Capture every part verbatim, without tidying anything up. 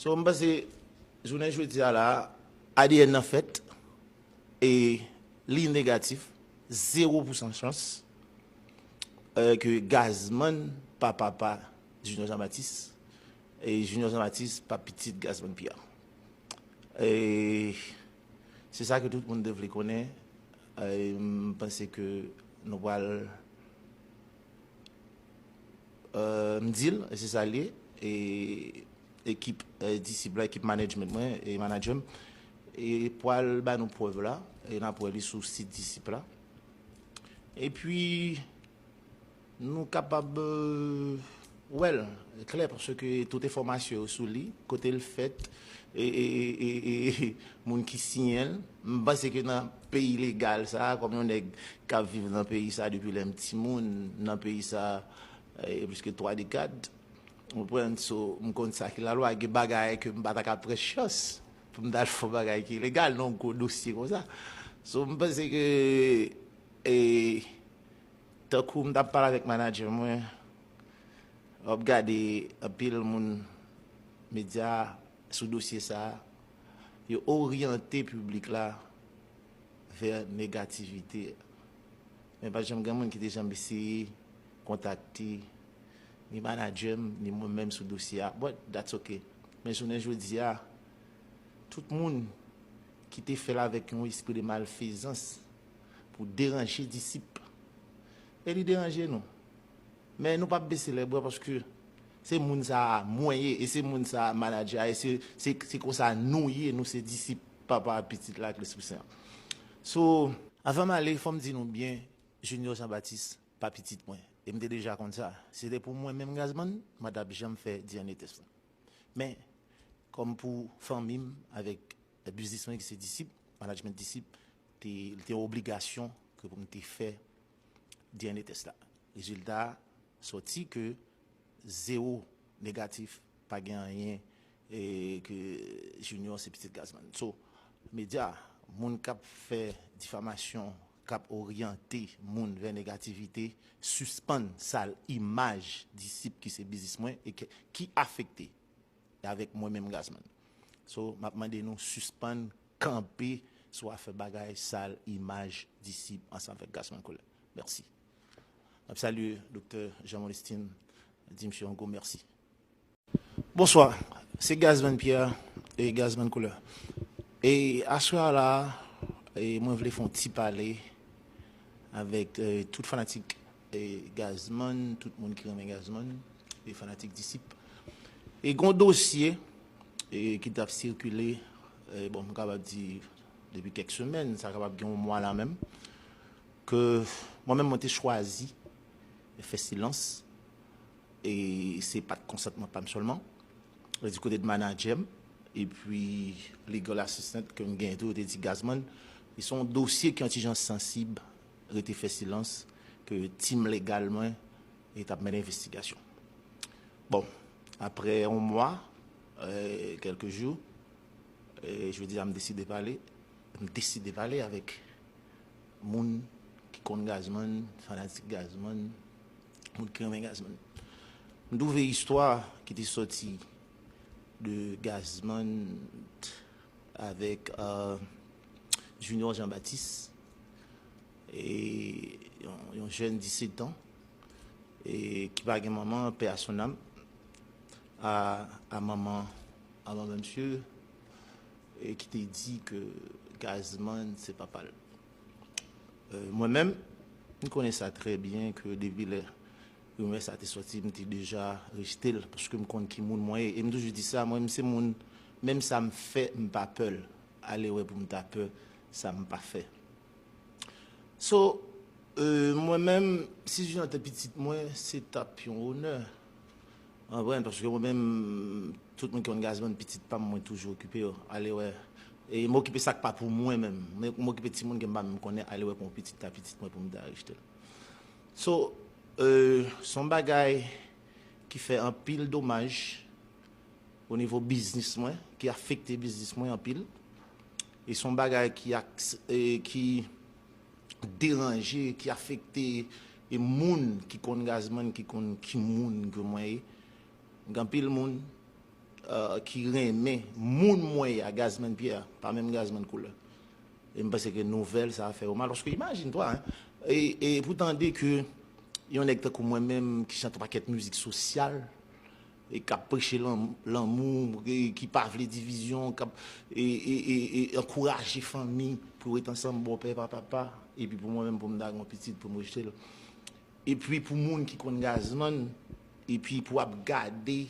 So, m panse jounen jodi a la, A D N nan fèt e li negatif, zewo pousan chans eh, ke Gazman pa papa Junior Jean Baptiste e Junior Jean Baptiste pa pitit Gazman Pierre. E se sa ke tout moun te vle konnen. E m panse ke nou pral eh, m di l, e se sa l ye, e ekip eh, Disip la, ekip management mwen, e manager m, e pral ba nou prèv la, e n ap wè li sou sit Disip la. Epi, nou kapab eh, wè l klè, paske tout enfòmasyon yo sou li, kote l fèt, e, e, e, e, e moun ki siyen l. M panse ke nan peyi legal sa, kòm yon nèg k ap viv nan peyi sa depi lè m timoun, nan peyi sa, e plis ke twa dekad. Ou konprann? So, m konn sa ki lalwa, gen bagay ke m pa ta ka pran chans pou m t al fè yon bagay ki ilegal nan yon gwo dosye konsa. So, m panse ke, e, tankou m t ap pale avèk manager mwen, w ap gade anpil moun medya sou dosye sa a, yo oryante piblik la vè negativite. Men pa t janm gen moun ki te janm eseye kontakte ni manager m, ni mwen menm sou dosye a. But that's okay. Men jounen jodi a, tout moun ki te fè l avèk yon espri de malfezans pou deranje Disip, e li deranje nou. Men nou p ap bese lè bra paske se moun sa a mwen ye, e se moun sa a manager a, e se, se, se konsa nou ye, nou se disip Papa a, Pitit la ak Lespri Sen an. So, avan m ale, fò m di nou byen, Junior Jean Baptiste pa pitit mwen. E m te deja konn sa. Si se te pou mwen menm Gazman, m pa t ap janm fè D N A test la. Men, kòm pou fanmi m avèk biznis mwen ki se Disip, management Disip, te, li te yon obligasyon ke pou m te fè D N A test la. Rezilta a sòti ke zewo negatif, pa gen anyen, e ke Junior se pitit Gazman. So, medya, moun k ap fè difamasyon, k ap oryante moun vè negativite, sispann sal imaj Disip ki se biznis mwen e ke, ki afekte avèk mwen menm Gazman. So, m ap mande nou sispann kanpe sou afè bagay sal imaj Disip ansanm avèk Gazman Koulè. Mèsi. M ap salye Doktè Jean Molestin, di misye yon gwo mèsi. Bonswa, se Gazman Pierre e Gazman Koulè. E aswè a la, e mwen vle fè yon ti pale avèk eh, tout fanatik eh, Gazman, tout moun ki renmen Gazman, e fanatik Disip. E gon dosye eh, ki t ap sikile, eh, bon, m kapab di depi kèk semèn, sa kapab gen yon mwa la menm, ke mwen menm mwen te chwazi fè silans, e se pa t konsantman pa m sèlman, di kote de manager m, epi legal assistant ke m genyen tou, yo te di Gazman, e se yon dosye ki yon ti jan sansib, rete fè silans, ke tim legal mwen e t ap mennen envestigasyon. Bon, apre yon mwa, eh, kèlke jou, eh, jodi a m deside pale, m deside pale avèk moun ki konn Gazman, fanatik Gazman, moun ki renmen Gazman. M twouve istwa ki te sòti de Gazman avèk eh, Junior Jean Baptiste, e yon, yon jèn disèt an, e ki pa gen manman, paix à son âme, a, a manman, a manman misye, e ki te di ke Gazman se papa l. Eh, mwen menm, m konnen sa trè byen ke depi lè rimè sa te sòti, m te deja rejte l, paske m konn ki moun mwen ye. E m toujou di sa, mwen, m se moun, menm sa m fè, m pa pè l. Ale wè pou m ta pè sa m pa fè. So, eh, mwen menm, si Junior te pitit mwen, se t ap yon onè. Ou konprann? Paske mwen menm, tout moun ki konn Gazman, pitit pa m, mwen toujou okipe yo. Ale wè. E m okipe sa k pa pou mwen menm. Men m okipe timoun ke m pa menm konnen, ale wè pou yon pitit ta pitit mwen pou m ta rejte l. So, eh, se yon bagay ki fè anpil domaj o nivo biznis mwen, ki afekte biznis mwen anpil. E se yon bagay ki, aks- eh, ki deranje, ki afekte e moun ki konn Gazman, ki konn ki moun ke mwen ye. Gen anpil moun ki renmen moun mwen ye a, Gazman Pierre, pa menm Gazman koulè. E m panse ke nouvèl sa a fè yo mal. Paske imajine twa, hein, e, e pou tande ke yon nèg tankou mwen menm ki chante pakèt mizik sosyal, e k ap preche lan- lanmou, e ki pa vle divizyon, k ap e, e, e, e ankouraje fanmi pou yo ret ansanm, bòpè, pa papa, epi pou mwen menm pou m ta gen yon pitit pou m rejte l. Epi pou moun ki konn Gazman, epi pou ap gade,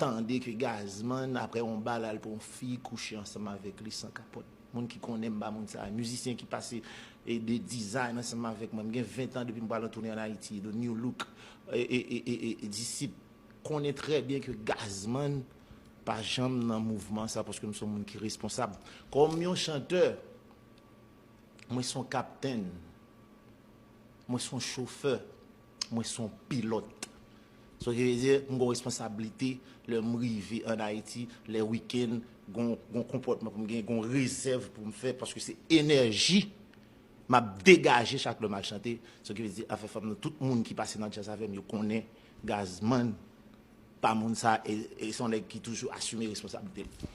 tande ke Gazman, apre yon bal, al pran yon fi, kouche ansanm avèk li san kapòt. Moun ki konnen m ba moun sa, mizisyen ki pase e de dizay ansanm avèk mwen. M gen ven tan depi m pral an tounen an Ayiti, The New Look, e, e, e, e, e Disip konnen trè byen ke Gazman pa janm nan mouvman sa, paske m se yon moun ki responsab. Kòm yon chantè, mwen se yon kaptenn, mwen se yon chofè, mwen se yon pilòt. Sa ki vle di, m gen responsablite lè m rive an Ayiti, lè wikenn, gon, gon konpòtman pou m gen, gon rezèv pou m fè, paske se enèji m ap degaje chak lè m al chante. Sa ki vle di, afè fanm nan, tout moun ki pase nan djaz avè m, yo konnen Gazman pa moun sa, e, e se yon nèg ki toujou asime responsablite l.